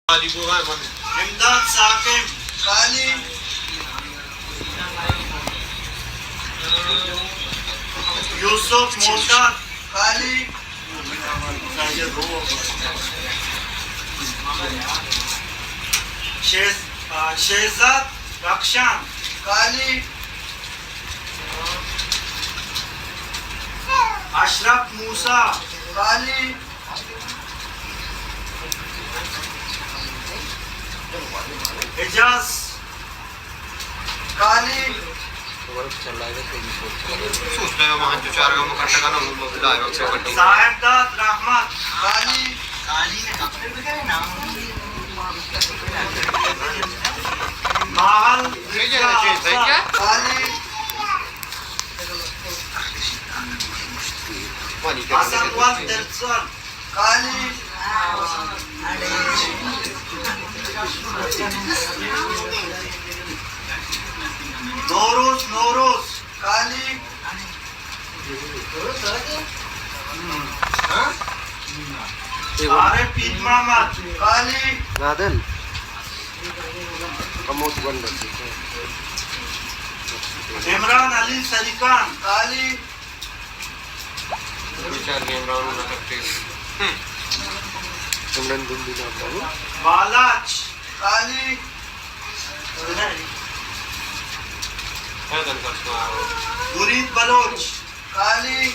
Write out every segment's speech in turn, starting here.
امداد ساکم۔ کالی۔ یوسف موتر۔ کالی۔ شہز-، آ، شہزاد رخشان۔ کالی۔ اشرف موسی۔ کالی۔ اعجاز۔ کالی۔ صاحب داد رحمت۔ کالی۔ ماحل۔ کالی۔ حسن ول دلسر۔ کالی۔ نوروز، نوروز۔ کالی۔ عارف عید محمد۔ کالی۔ نادل۔ کموت بند۔ عمران علی سریکان۔ کالی۔ بیچار گیم راؤنڈ نہ کرتے۔ ہم۔ چمڑن دم بھی نہ کرو۔ بالاچ۔ کالی۔ ہے دن کرتا۔ مرید بلوچ۔ کالی۔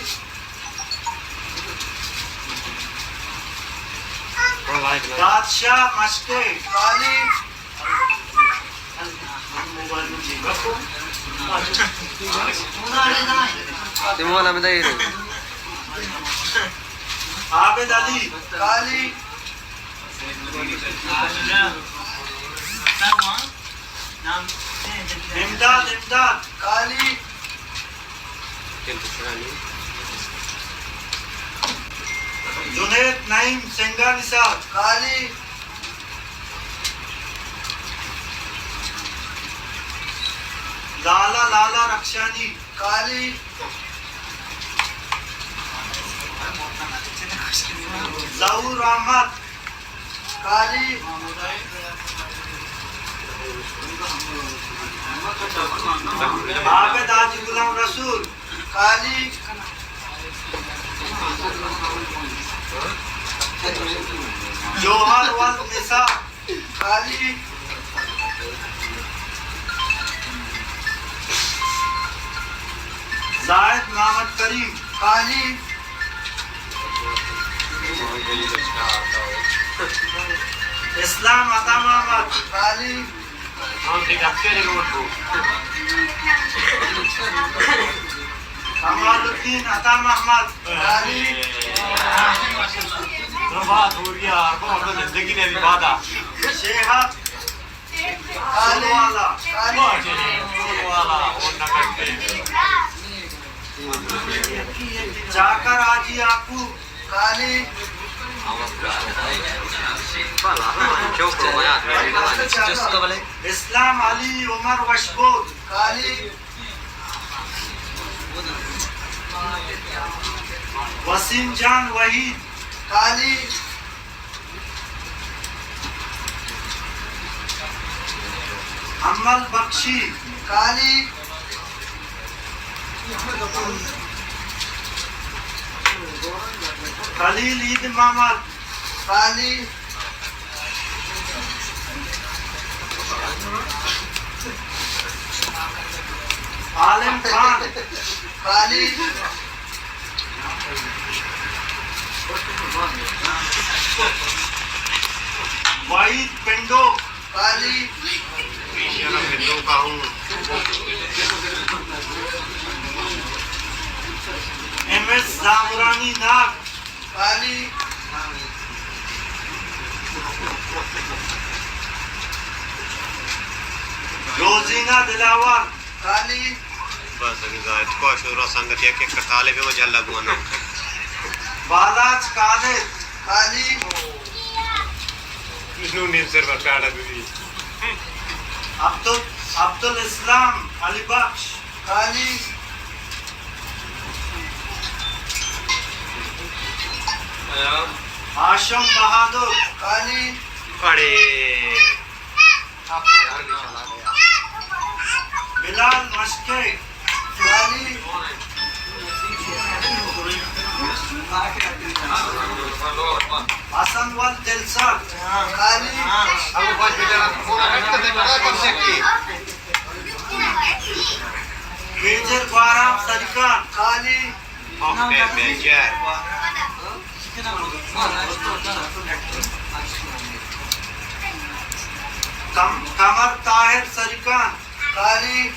بادشاہ مشکے۔ کالی۔ تمولا میں دے۔ عابد علی۔ کالی۔ امداد، امداد۔ کالی۔ جنید نعیم سنگانی صاحب۔ کالی۔ لالا، لالا رخشانی۔ کالی۔ ظہور احمد۔ کالی۔ عابد حاجی غلام رسول۔ کالی۔ جوہر ولد نثار۔ کالی۔ زاہد محمد کریم۔ کالی۔ اسلام عطا محمد۔ کالی۔ کمال الدین عطا محمد۔ کالی۔ زندگی نے بھی بادا۔ شیہد۔ کالی۔ چاکر حاجی یعقوب۔ کالی۔ اسلام علی عمر وشبود۔ کالی۔ وسیم جان وحید۔ کالی۔ حمل بخشی۔ کالی۔ خلیل عید محمد۔ کالی۔ عالم خان۔ کالی۔ وحید پنڈوک۔ کالی۔ ایم ایس زامرانی ناگ۔ کالی۔ روزینہ دلاور۔ کالی۔ بس اگیں زاہد کو شورا سنگت یک یک کتالے پہ مجلہ بوانا۔ بالاچ قادر۔ کالی۔ نو نیم سر پر کاڑا بی۔ عبدال، عبدالاسلام علی بخش۔ کالی۔ ہاشم بہادر۔ کالی۔ پڑے۔ بلال مشکے۔ خالی۔ حسن ول دلسر۔ خالی۔ میجر بارام سریکان۔ خالی۔ کم-، کمر طاہر سریکان۔ خالی۔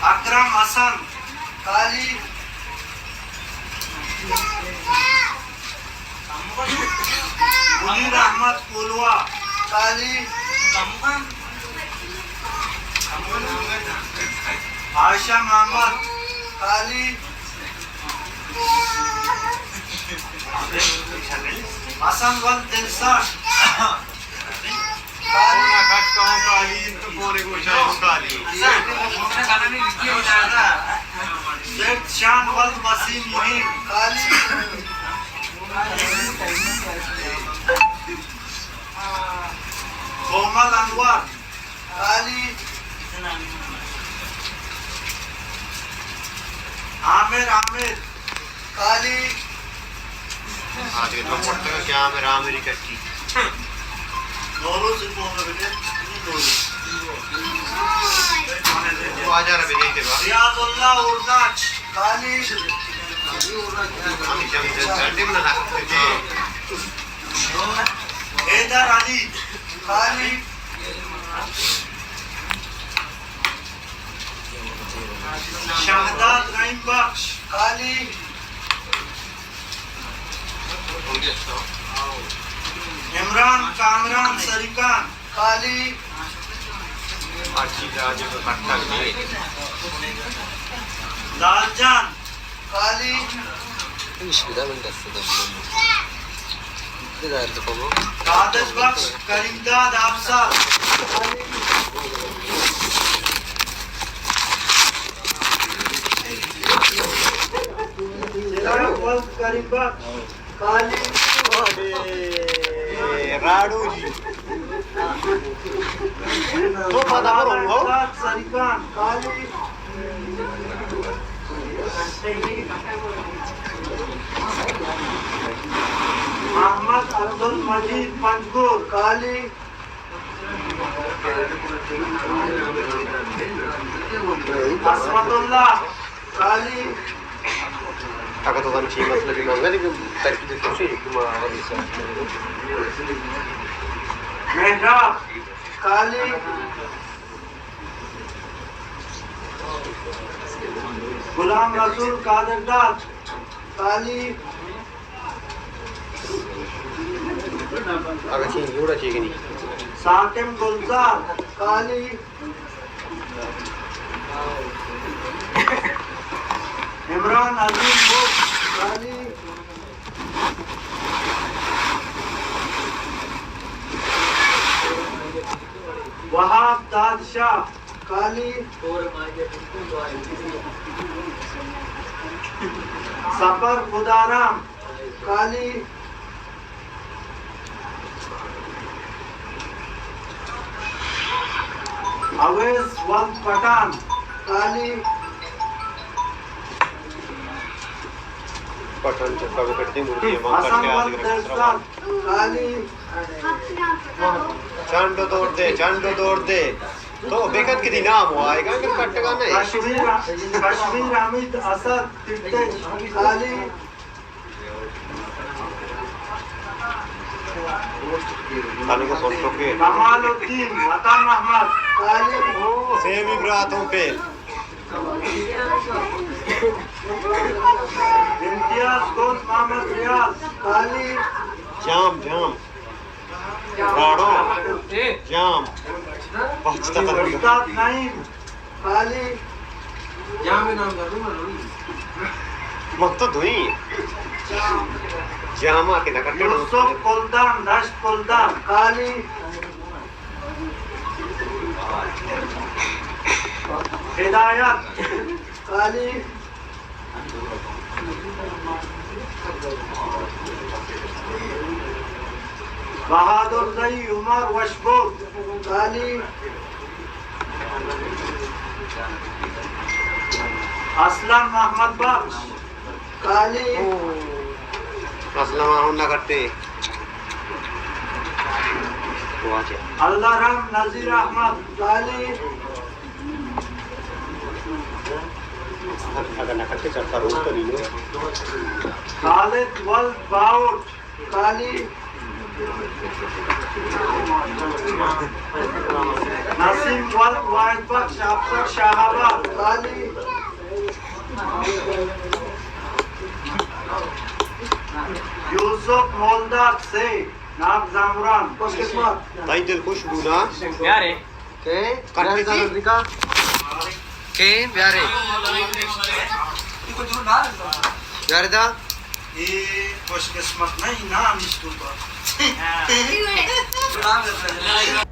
اکرم حسن۔ خالی۔ منیر احمد کولواہ۔ خالی۔ عائشہ محمد۔ خالی۔ حسن ول دلسر۔ خالی۔ کٹ کہوں خالی، تو کونے گوشا ہوں خالی۔ سیٹ شان ول وسیم مہین۔ خالی۔ کومل انور۔ خالی۔ عامر عامر۔ خالی۔ آ، دیکھ، تو پڑھتے ہو کیا؟ عامر عامر ہی کٹی۔ نورو سے کون ہے بیٹے؟ نورو۔ وہ آ جا رہا بیٹے، کے بعد۔ ریاض اللہ ارداچ۔ خالی۔ ہم، ہم، ہم، ہم، حیدر علی۔ خالی۔ شہداد رحیم بخش۔ خالی۔ عمران کامران سریکان۔ خالی۔ لال جان۔ خالی۔ قادر بخش کریم داد آفسر۔ چراغ ول کریم بخش۔ خالی۔ اے، راڑو جی۔ تو پادا کرو، ہو؟ سریکان۔ خالی۔ محمد عبدالمجید پنجگور۔ خالی۔ عصمت اللہ۔ خالی۔ اگہ تو زانئے چی مسئلہ بی، من گندے کہ ترکیب تو چی کہ ما۔ محراب۔ خالی۔ غلام رسول قادر داد۔ خالی۔ اگہ چی جوڑا چی کنی۔ ساکم گلزار۔ خالی۔ عمران عظیم بخش۔ خالی۔ وہاب داد شاہ۔ خالی۔ سفر خدارام۔ خالی۔ اویس ولد پٹھان۔ خالی۔ پٹھان چکا بکٹتی مرگی، حسن ولد احسان۔ خالی۔ چنڈ و دور دے، چنڈ و دور دے۔ تو بکت کہ دی نام ہو آئے گا، اگر کٹگا نہیں۔ کشمیر، کشمیر حمید اسد ترتش۔ خالی۔ کمال الدین عطا محمد۔ خالی۔ سیمی براتوں پہ۔ امتیاز دوست محمد ریاض۔ خالی۔ جام، جام۔ راڑو۔ جام۔ پہچتا تھا۔ استاد نعیم۔ خالی۔ جام نام کر دوں میں۔ من تو دوئی۔ جام آ کے نہ کرتے۔ یوسف کلدان، دشت کلدان۔ خالی۔ ہدایت۔ خالی۔ بہادر زئی عمر وشبود۔ کالی۔ اسلم محمد بخش۔ کالی۔ اسلم آہن نہ کٹے۔ اللہ رحم نذیر احمد۔ کالی۔ خالد ولد باؤٹ۔ کالی۔ نسیم ولد واحد بخش افسر شاہ آباد۔ کالی۔ یوسف مولداد سے ناک زامران۔ خوش قسمت۔ تئی دل خوش بونا۔ یارے۔ کئے؟ کٹی تھی؟ کئے؟ بیارے۔ بیارے دا؟ اے خوش قسمت نہیں، نام اس کو۔